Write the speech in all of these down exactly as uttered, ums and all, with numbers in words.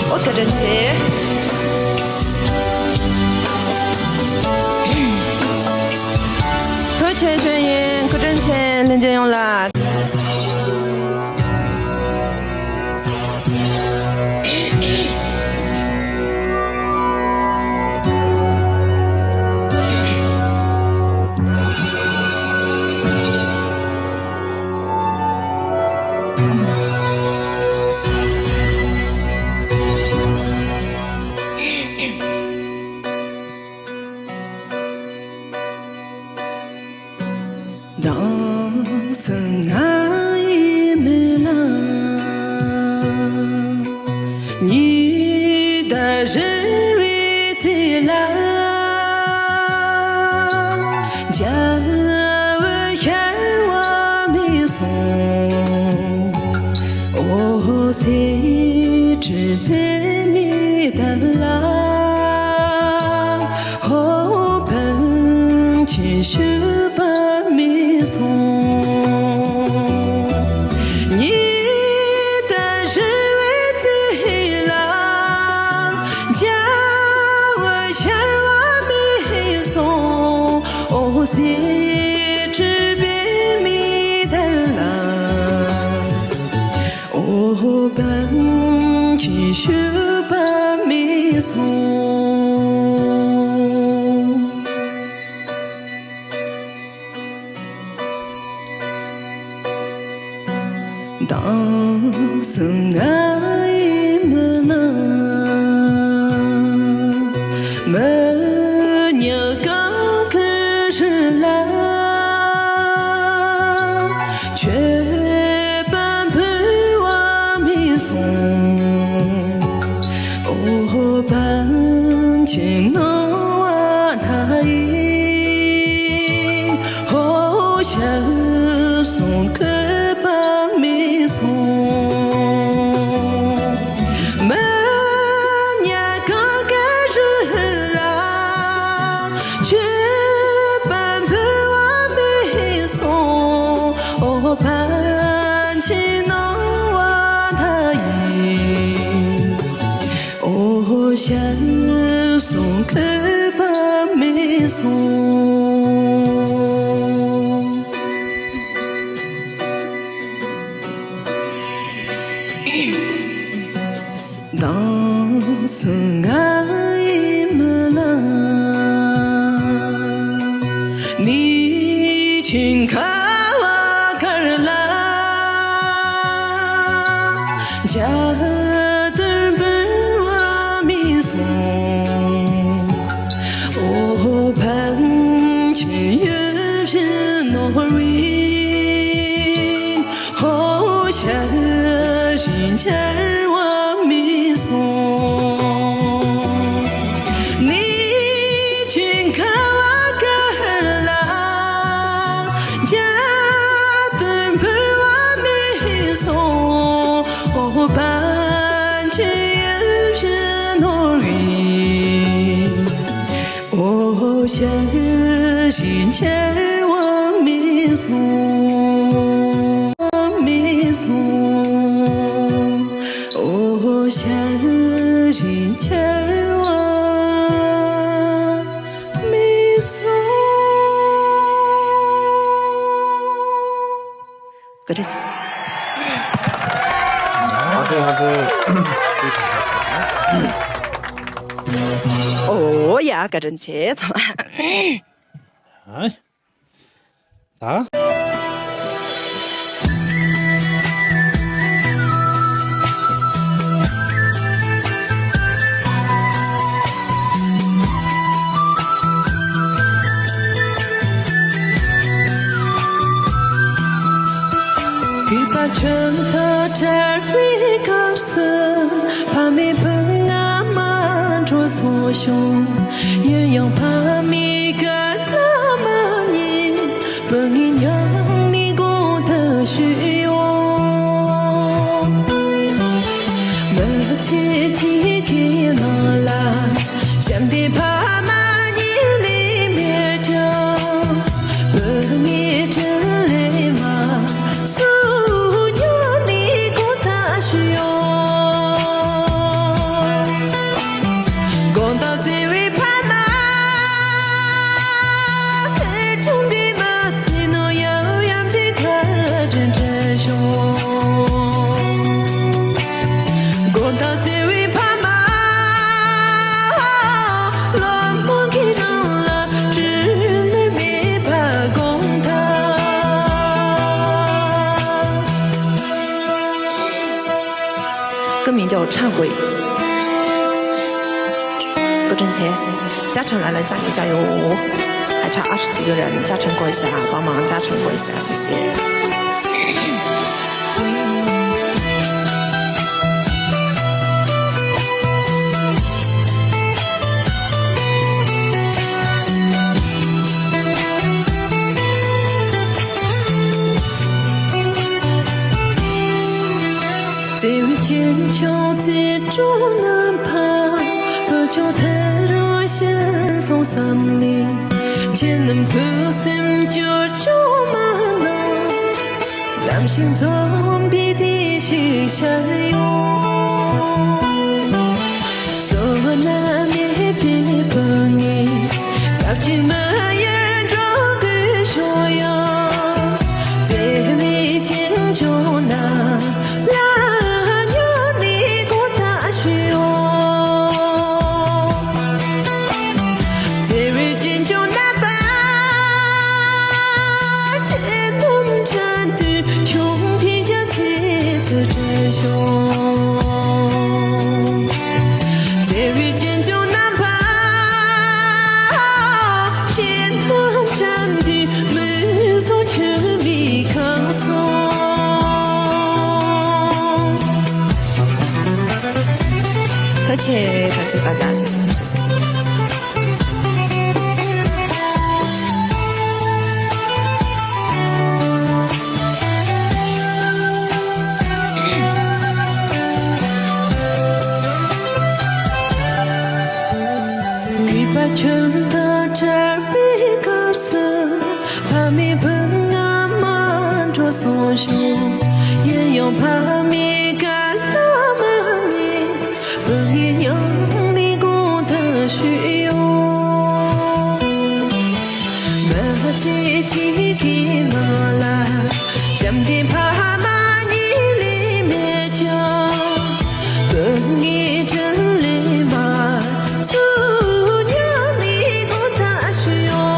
ཨོ་བཀའ་དྲིན་ཆེ། ཐུགས་རྗེ་ཆེ་ཞུ་ཡིན། བཀའ་དྲིན་ཆེ་ལྷན་རྒྱས་ཡོངས་ལ། མདང་སང་ང་ཡི་མི་ལ་ཉི་ཟླ་རེ་བའི་རྩེ་ལ་འཇའ་འོད་ཤར་བ་མི་སོང་། འོད་ཟེར་འཕྲོས་པའི་མི་དག་ལ་ཧོ་བན་ཆེ་ཞུ་བ་མི་སོང་། ཉི་ཟླ་རེ་བའི་རྩེ་ལ་འཇའ་འོད་ཤར་བ་མི་སོང་། འོད་ཟེར་འཕྲོས་པའི་མི་དག་ལ་ཧོ་བན་ཆེ་ཞུ་བ་མི་སོང་། མདང་སང་ང་ཡི་མི་ལ་མི་ཉག་གང་གི་རི་ལ་མཆོད་པ་འབུལ་བ་མི་སོང་། འོ་བན་ཆེ་སྣང་བ་མཐའ་ཡས། ཧོ་ཞལ་གསུང་གུས་པ་མི་སོང་། མི་ཉག་གང་གི་རི་ལ་མཆོད་པ་འབུལ་བ་མི་སོང་། འོ་བན་ཆེ་སྣང་བ་མཐའ་ཡས། འོ་ཞལ་གསུང་གུས་པ་མི་སོང་། མདང་སང་ང་ཡི་མི་ལ་ནི་ཆིང་ཁ་བ་གར་ལ་འཇའ་གཏེར་འབུལ་བ་མི་སོང་། འོ་བན་ཆེ་ཡིད་བཞིན་ནོར་བུའི་ཧོ་ཞལ་བཞིན་འཆར་བ་མི་སོང་། ནི་ཆིང་ཁ་བ་གར་ལ་འཇའ་གཏེར་འབུལ་བ་མི་སོང་། འོ་བན་ཆེ་ཡིད་བཞིན་ནོར་བུའི་འོ་ཞལ་བཞིན་འཆར་བ་མི་སོང་། མི་སོང་། འོ་ཞལ་བཞིན་འཆར་བ་མི་སོང་། བཀའ་དྲིན་ཆེ། ཨོ་ཁེ། ཨོ་ཁེ། ཨོ་ཡ། ཨ། བཀའ་དྲིན་ཆེ་ཚང་མ། ཨ། ད། གུས་པ་ཁྱོད་ལ་འཕྲད་པའི་སྐབས་སུ། ཕ་མའི་བུ་ང་མ་འགྲོ་སོང་ཞོག་ཡིན་ཡང་ཕ་མའི་སྐད་ལ་མ་ཉན། བུ་ངས་སྙིང་ནས་དགོངས་དག་ཞུ་ཡོད། མི་ཚེ་གཅིག་གི་ནང་ལ་བྱམས་ལྡན་ཕ་མ་གཉིས་ལས་མེད་ཀྱང་། བུ་ངའི་དྲིན་ལས་མ་གསོས་སྙིང་ནས་དགོངས་དག་ཞུ་ཡོད། དགོངས་དག་བརྩེ་བའི་ཕ་མ། ཁེར་རྐྱང་གི་མི་ཚེ་ནང་ཡང་ཡང་གཅིག་ཁ་དྲིན་དྲན་ཞུ། དགོངས་དག་བརྩེ་བའི་ཕ་མ། བློ་སྟོང་གི་ནང་ལ་དྲིན་ལན་མེད་པར་དགོངས་དག་ཀི་མིན་ཅའོ་ཁྲང་ཧུའེ། བཀའ་དྲིན་ཆེ།加成来了，加油加油！还差二十几个人，加成过一下，帮忙加成过一下，谢谢。 བརྩེ་བའི་གཅེན་གཅུང་བརྩེ་གྲོགས་རྣམ་པ། བུ་ཆུང་ཐུགས་རུང་ཤི་སོང་བསམ་ནས། ཁྱེད་རྣམས་ཐུགས་སེམས་སྐྱོ་ཅོག་མ་གནང་། ནམ་ཞིག་འཛོམས་པའི་དུས་ཤིག་ཤར་ཡོང་། བསོད་ནམས་མེད་པའི་བུ་ངས་སྐབས་གཅིག་མི་ཡུལ་འགྲོ་དགོས་བྱུང་ཡང་། བརྩེ་བའི་གཅེན་གཅུང་རྣམས་ལ་སྙིང་ནས་དགོངས་དག་ཞུ་ཡོད། བརྩེ་བའི་གཅེན་གཅུང་རྣམ་པ། ཁྱེད་རྣམས་དྲན་དུས་ཆུང་དུས་ཀྱང་ཚེ་ཚད་དྲན་ཤོག་བརྩེ་བའི་གཅེན་གཅུང་རྣམ་པ། ཁྱེད་རྣམས་དྲན་དུས་མིག་ཟུང་མཆི་མས་གང་སོང་། ཐུགས་རྗེ་ཆེ། ཐུགས་རྗེ་ཆེ། ད་ད་ཤ་ཤ་ཤ་ཤ། གུས་པ་ཁྱོད་དང་འཕྲད་པའི་སྐབས་སུ། ཕ་མའི་བུ་ང་མ་འགྲོ་སོང་ཞིང་། ཡིན་ཡང་ཕ་མའི་སྐད་ལ་མ་ཉན། བུ་ངས་སྙིང་ནས་དགོངས་དག་ཞུས་ཡོད། མི་ཚེ་གཅིག་གི་ནང་ལ་བྱམས་ལྡན་ཕ་མ་གཉིས་ལས་མེད་ཀྱང་། བུ་ངའི་དྲིན་ལན་མ་གསོས་སྙིང་ནས་དགོངས་དག་ཞུས་ཡོད།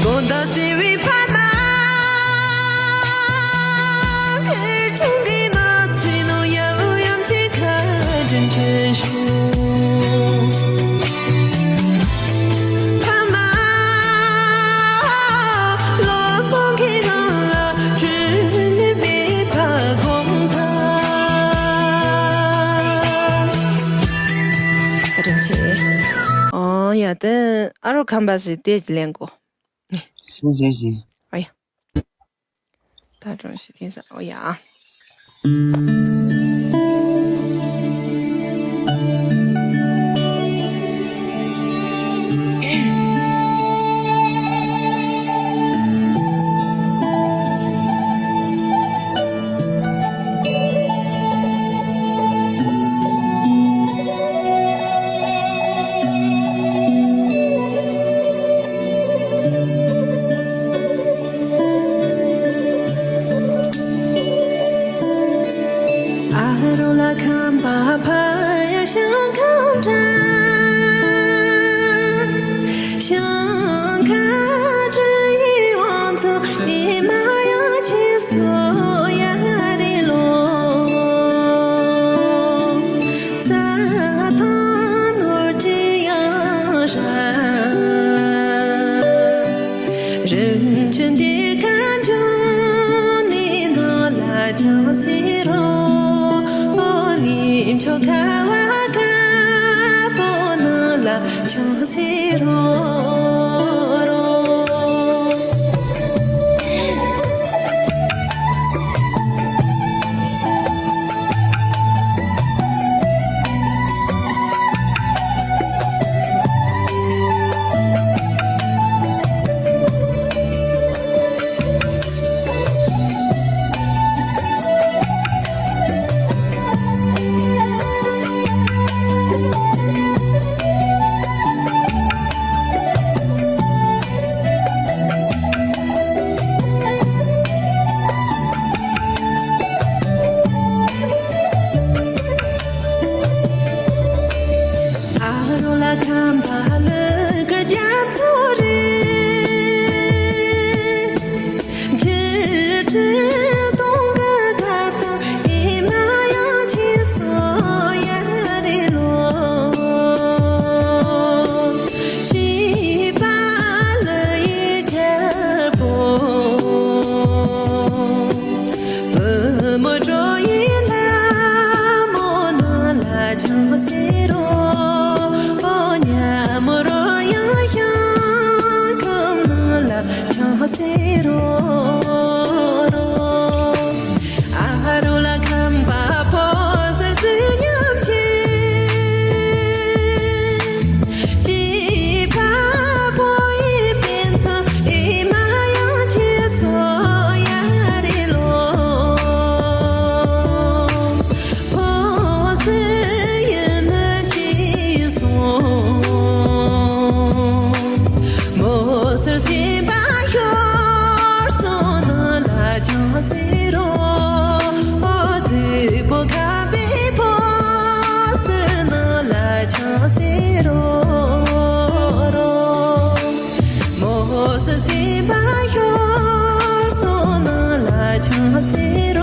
དགོངས་དག་བརྩེ་བའི་ཕ་མ། ཁེར་རྐྱང་གི་མི་ཚེ་ནང་ཡང་ཡང་གཅིག་ཁ་དྲིན་དྲན་ཞུ། ཕ་མ། བློ་སྟོང་གི་རང་ལ་དྲིན་ལན་མེད་པར་དགོངས་དག་བཀའ་དྲིན་ཆེ། ཨོ་ཡ། དེ་ཨ་རོ་ཁམས་པ་ཟེར་དེ་ལེན་གོ། ཞེས་ཞེས་ཞེས། ཨོ་ཡ། ད་དྲང་ཞིག་ཡིན་ས། ཨོ་ཡ། སྲིད་པ་ཤོར་སོང་ནང་ལ་ཆང་སེ་